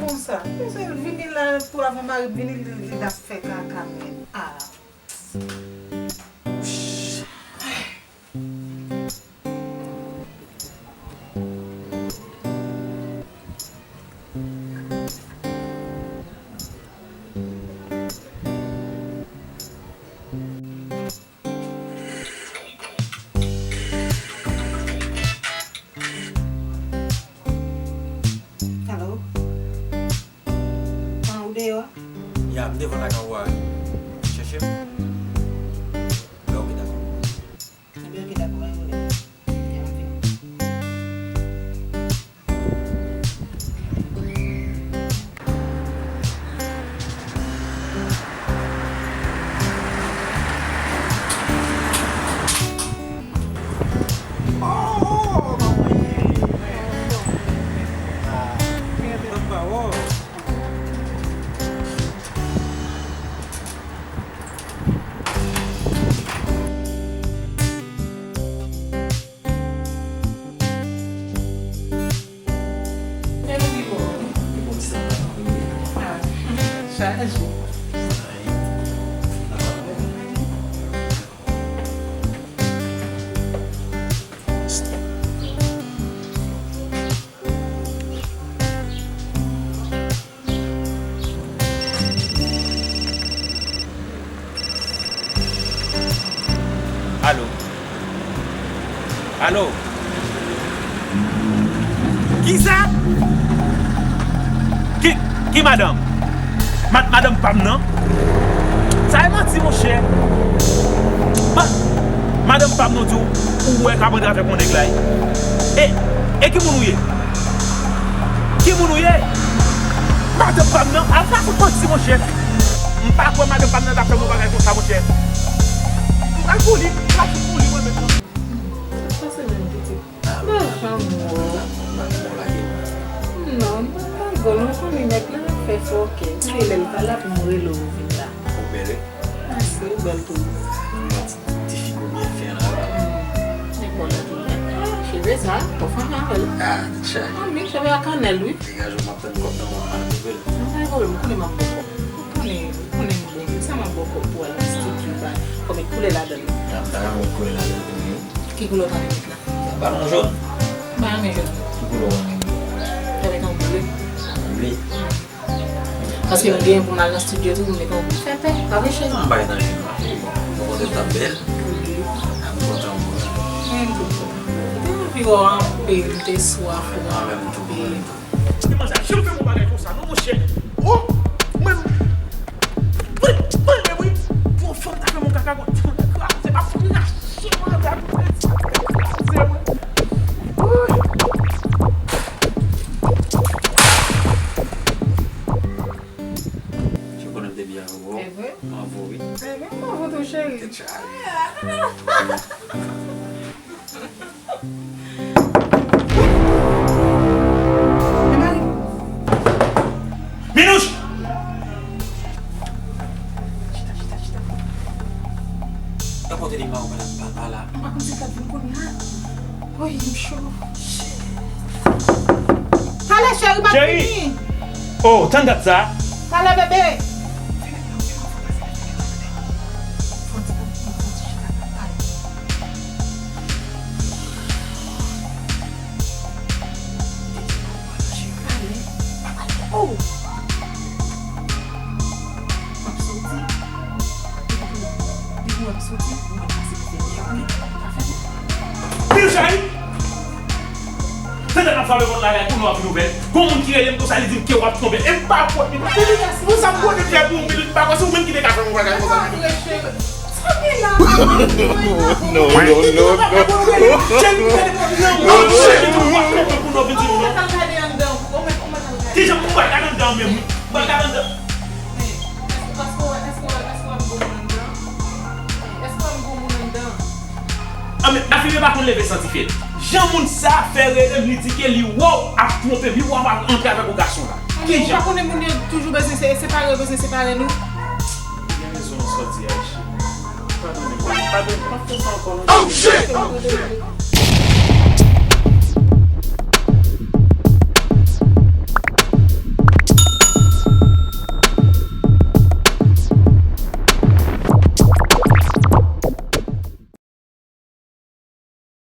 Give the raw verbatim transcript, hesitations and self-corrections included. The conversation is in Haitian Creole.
Konsa, se vini la pou lavan mari, vini li, li ap fè kaka menm. Ah. Alo? Ah, ou deyò a? Ya, m devan lakay ou a. Chèche m. Lè w gen dakò. Ebyen, ok, dakò, pa gen pwoblèm. Ya, m ap vini. Alo? Alo? Kisa? Ki, ki madanm? Mad-, madanm pa m nan? Sa e manti, monchè. Ma-, madanm pa m nan, w di w, ou wè k ap antre avèk yon nèg la, wi. E, e ki moun ou ye? Ki moun ou ye? Madanm pa m nan? Al pa fout manti, monchè. M pa kwè madanm pa m nan t ap fè m yon bagay konsa, monchè. M pral pou li, m pral fout pou li, mwen menm. Sa se menm pitit. Ah, m pa janm wè w. Non, m pa gòl, ou konnen nèg la ap fè fòkè. Se lè l pa la pou m rele w vin la. Ou bèl, wi. Mèsi, ou bèl tou. Yon ti, ti figi w byen fen la, wi. Nèg bò la tou. Cheve sa, ou fanm avè l. Ah, tcha. Ah, men cheve a kannèl, wi. Degaje w, m ap tann kòb nan men w, m al twouve l. Nan pa gen pwoblèm, ou konnen m ap ba w kòb. Ou konnen, ou konnen m bon moun. Sa m ap ba w kòb pou al nan estidyo, ba, fò w met koulè ladan l. Ah, m ta renmen w met koulè ladan l tou, wi. Ki koulè w ta renmen met la? Sa pa yon jòn? M pa renmen jòn. Ki koulè w renmen? Sa met yon ble. Yon ble? Paske m gen pou m al nan estidyo tou, m met yon ble. Fè pè, pa vre cheri? Non, m pa gen nan jòn, non, cheri. Bon, bon, kote m t ap bèl. Wi. Ah, m kontan, m kontan. Mwen tou. M te anvi wè w anpil, m te swaf ou anpil. Ah, mwen tou, mwen tou. Ti manzè, janm fè m yon bagay konsa, non, monchè. Oh, mwen, mwen, mwen, mwen, mwen, pou yon fanm ta fè m yon kaka, mwen, kraze, m ap rache manzè, kraze, mwen. Ou konnen m te byen avè w. E vre? M anvi w, wi. E vre, m anvi w tou, cheri. Tèt chaje. Minouch! Chita, chita, chita. Nan kote li, mwen pa la. Mwen pa konn si l t ap vin kounye a. Woy, m cho. Talè, cheri, m ap vini. Oh, tann dat sa. Talè, bebe. Oh! M ap soti. Depi w ap soti, ou mèt pase pou fè byen. Pil chay! Se lè n ap frape pòt la, gade, kounye a w ap vin ouvè. Gon moun ki rele m konsa, li di m ke w ap tonbe. E m pa kwè. Pou sa m konnen fè pou yon minit, m pa kwè se ou menm ki te ka fè m yon bagay konsa. Sa gen la? No, no, no, no. Kijan pou mwen gade anndan menm? Mwen gade anndan. Èske w ap gwo moun anndan? Èske w ap gwo moun anndan? Ah, men, Afime pa konn leve santi fyèl. Jan moun sa fè rele m, li di ke li wè w ap twonpe m, li wè w ap antre avèk yon gason la. Kijan? Ou pa konnen moun yo toujou bezwen se-, separe, bezwen separe nou? Ou gen rezon nan sa w di a, wi, cheri. Padone m, padone m, m p ap fè sa ankò, non. Oh, shit! Oh, shit!